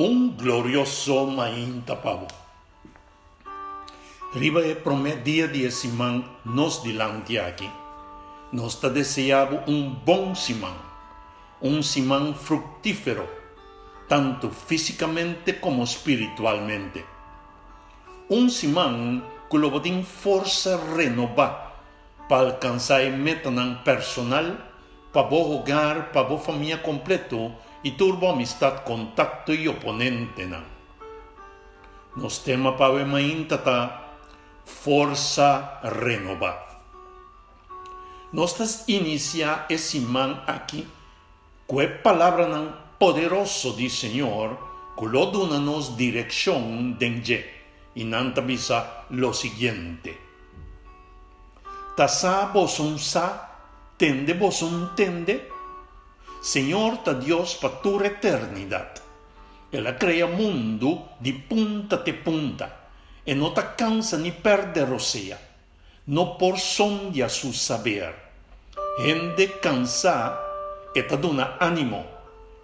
Un glorioso mainta pa bo. Riba e promé dia di e siman nos dilanti aki, nos ta deseá bo un bon siman, un siman fruktífero, tantu físikamente komo spiritualmente. Un siman ku lo bo tin forsa renobá pa alkansá e metanan personal pa bo hogar, pa bo famia kompleto i tur bo amistat, kontakto i oponentenan. Nos tema pa awe mainta ta Forsa Renobá. Nos ta inisiá e siman aki ku e palabranan poderoso di Señor ku lo duna nos direkshon den dje, i nan ta bisa lo siguiente, Ta sa boso un sa, tende boso un tende? Señor ta Dios pa tur eternidat. El a krea mundu di punta te punta. E no ta kansa ni pèrdè rosea. No por sondia su saber. Hende kansá e ta duna ánimo,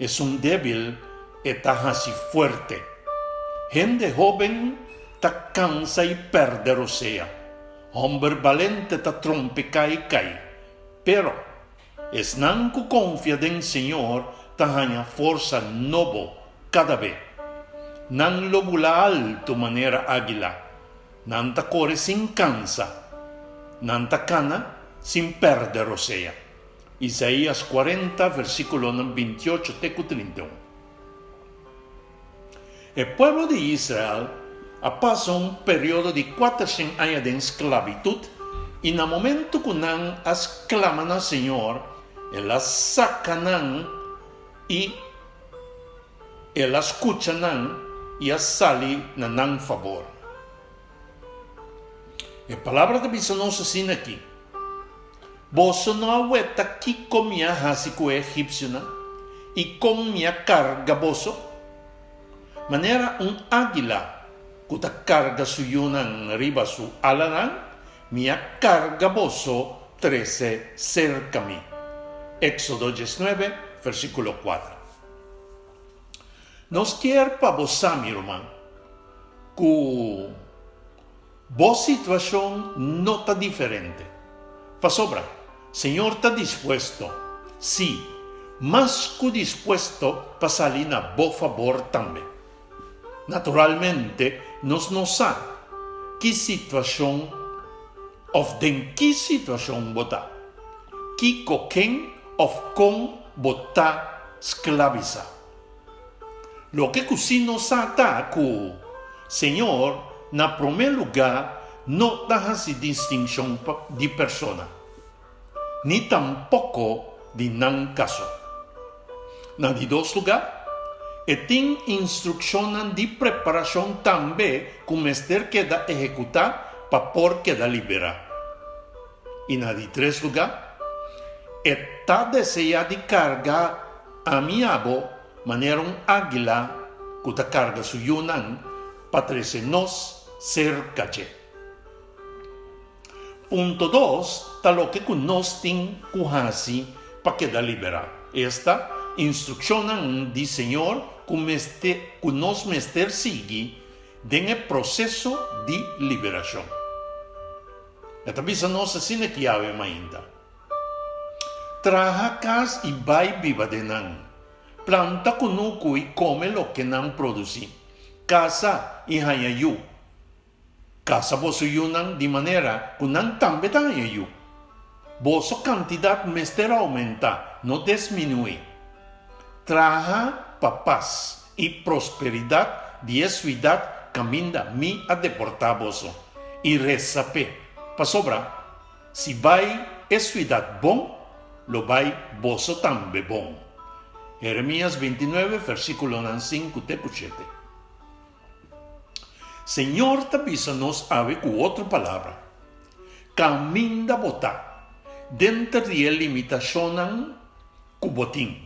esun débil e ta hasi fuerte. Hende hóben ta kansa i pèrdè rosea, hòmber balente ta trompeká i kai. Pero, esnan ku konfia den Señor ta haña forsa nobo kada be. Nan lo bula altu manera águila. Nan ta kore sin kansa, nan ta kana sin pèrdè rosea. Isaías kuarenta, versíkulonan bintiocho te ku trinta i un. E pueblo di Israel a pasa un periodo di kuatershen aña den sklabitut, i na momentu ku nan a sklama na Señor, El a saka nan i El a skucha nan i a sali na nan fabor. E Palabra ta bisa nos asina aki, Boso no a weta kiko mi a hasi ku e egipsionan i kon mi a karga boso? Manera un águila ku ta karga su yunan riba su alanan, mi a karga boso trese serka mi. Éksodo diesnuebe, versíkulo kuater. Nos kier pa bo sa, mi ruman, ku bo situashon no ta diferente. Pasobra, Señor ta dispuesto, sí, mas ku dispuesto pa sali na bo fabor tambe. Naturalmente, nos no sa ki situashon òf den ki situashon bo ta, kiko, ken òf kon bo ta sklabisá. Loke ku sí nos sa ta ku Señor na promé lugá no ta hasi distinshon di persona, ni tampoko di nan kaso. Na di dos lugá, e tin instrukshonnan di preparashon tambe ku mester keda ehekutá pa por keda liberá. I na di tres lugá, e ta deseá di karga ami abo manera un águila ku ta karga su yunan pa trese nos serka dje. Punto dos ta loke ku nos tin ku hasi pa keda liberá, esta, instrukshonnan di Señor ku mester ku nos mester sigui den e proseso di liberashon. E ta bisa nos asina ki awe mainta. Traha kas i bai biba den nan. Planta kunuku i kome loke nan produsí. Kasa i haña yu. Kasa boso yunan di manera ku nan tambe ta haña yu. Boso kantidat mester oumentá, no desminuí. Traha pa pas i prosperidat di e suidat kaminda mi a deportá boso, i resa p'e, pasobra si bai e suidat bon, lo bai boso tambe bon. Jeremias bintinuebe, versíkulonan sinku te ku shete. Señor ta bisa nos awe ku otro palabra, Kaminda bo ta, denter di e limitashonnan ku bo tin.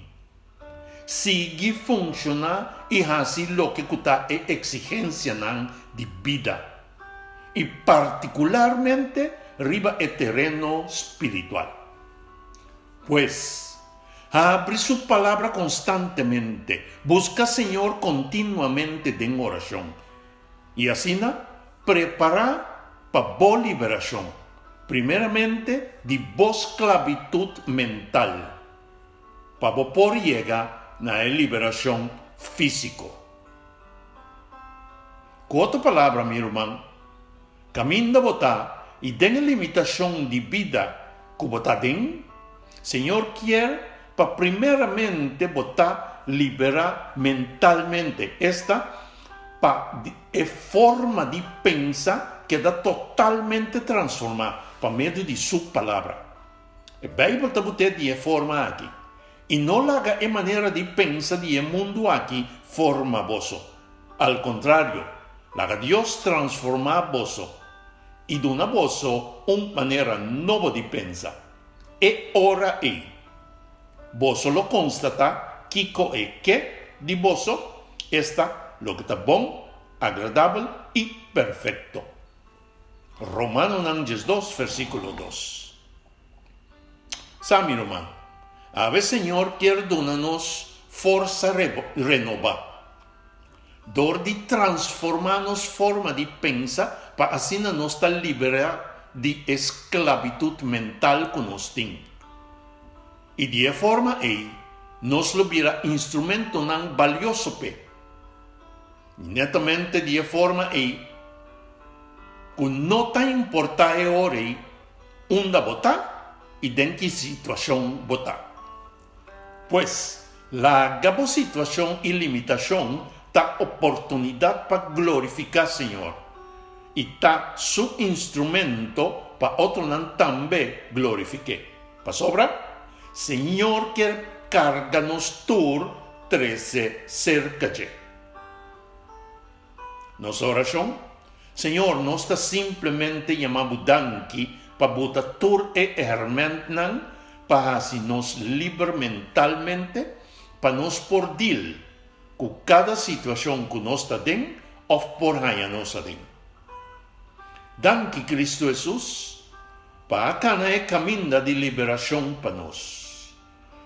Sigui funshoná i hasi loke ku ta e eksigensianan di bida, i partikularmente riba e tereno spiritual. Pues. Habri su Palabra konstantemente, buska Señor kontinuamente den orashon, i asina prepará pa bo liberashon, primeramente di bo sklabitut mental, pa bo por yega na e liberashon físiko. Ku otro palabra, mi ruman, kaminda bo ta i den e limitashon di bida ku bo ta den, Señor kier pa primeramente bo ta liberá mentalmente, esta, pa e forma di pensa keda totalmente transformá pa medio di Su Palabra. E Bijbel ta but'é di e forma aki, I no laga e manera di pensa di e mundu aki forma boso. Al kontrario, laga Dios transformá boso i duna boso un manera nobo di pensa. E ora ei, boso lo konstatá kiko e ke di boso, esta, loke ta bon, agradabel i perfekto. Romanonan 12, versíkulo 2. Sa, mi ruman, awe Señor kier duna nos forsa renobá dor di transformá nos forma di pensa pa asina nos ta liberá di e sklabitut mental ku nos tin. I di e forma ei nos lo bira instrumentonan balioso p'e. Netamente di e forma ei ku no ta importá e ora ei unda bo ta i den ki situashon bo ta. Pues, laga bo situashon i limitashon ta oportunidat pa glorifiká Señor i ta Su instrumento pa otronan tambe glorifik'é. Pasobra, Señor kier karga nos tur trese serka dje. Nos orashon, Señor, nos ta simplemente yama Bo danki pa Bo ta tur e hermentnan pa hasi nos liber mentalmente pa nos por deal ku kada situashon ku nos ta den òf por haña nos aden. Danki Kristu Hesus pa a kana e kaminda di liberashon pa nos.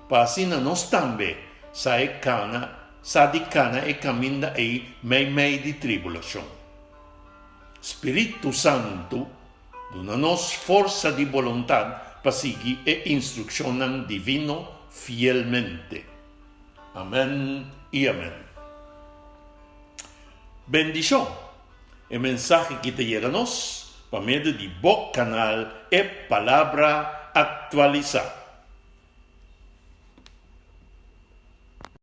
Pa asina nos tambe sa e kana sa di kana e kaminda ei meimei di tribulashon. Spiritu Santu duna nos forsa di boluntat pa sigui e instrukshonnan divino fielmente. Amen i amen. Bendishon! E mensahe ki ta yega nos pa medio di bo kanal E Palabra Aktualisá.